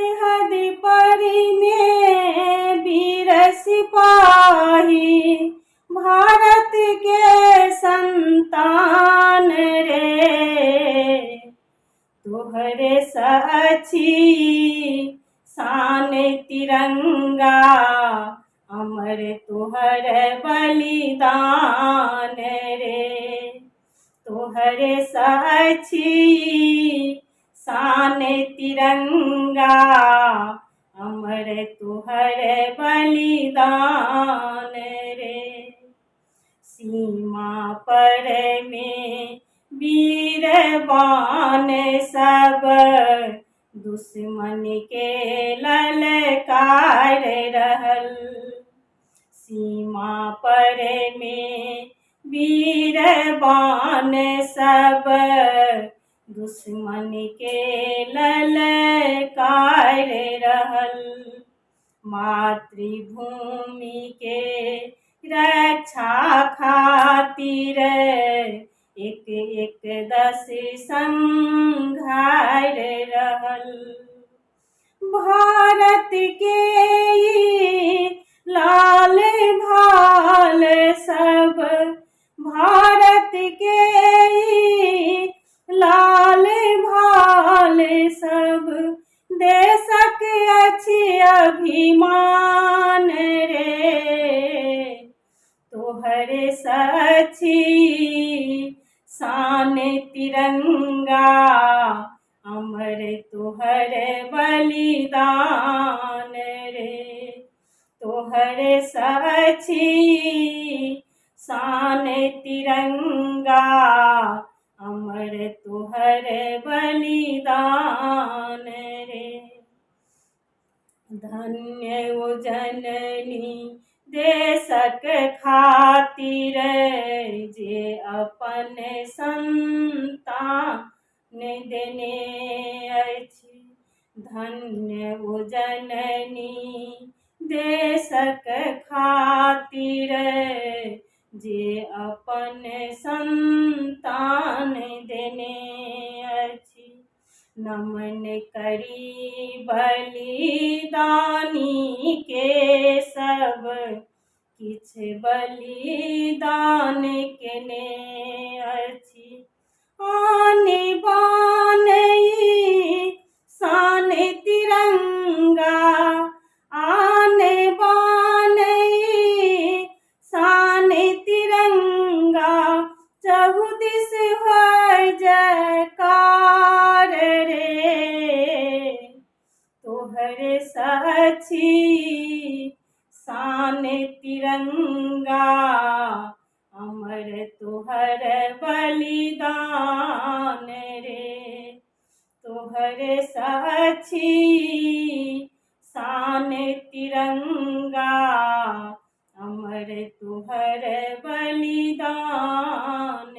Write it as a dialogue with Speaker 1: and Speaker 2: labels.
Speaker 1: सरहद पर में वीर सिपाही भारत के संतान रे। तोहरे अछि शान तिरंगा, अमर तोहर बलिदान रे। तोहरे अछि शान तिरंगा, अमर तोहर बलिदान रे। सीमा पर में वीरवान सब दुश्मन के ललकार रहल। सीमा पर में वीरवान सब दुश्मन के ललकार रहल। मातृभूमि के रक्षा खातिर एक एक दस संघार रहल। भारत के ई लाल भाल सब, भारत के ई लाल भाल सब देशक अछि अभिमान रे। तोहरे अछि शान तिरंगा, अमर तोहर बलिदान रे। तोहरे अछि शान तिरंगा, अमर तोहर बलिदान रे। धन्य ओ जननी देशक खातिर जे अपन संतान देने अछि। धन्य ओ जननी देशक खातिर जे अपन संतान देने अछि। नमन करी बलिदानी के सब किछ बलिदान केने अछि। आन बान ई शान तिरंगा, आन बान ई शान तिरंगा, चहु दिस होय जयकार रे। तोहरे अछि शान तिरंगा, अमर तोहर बलिदान रे। तोहरे अछि शान तिरंगा, अमर तोहर बलिदान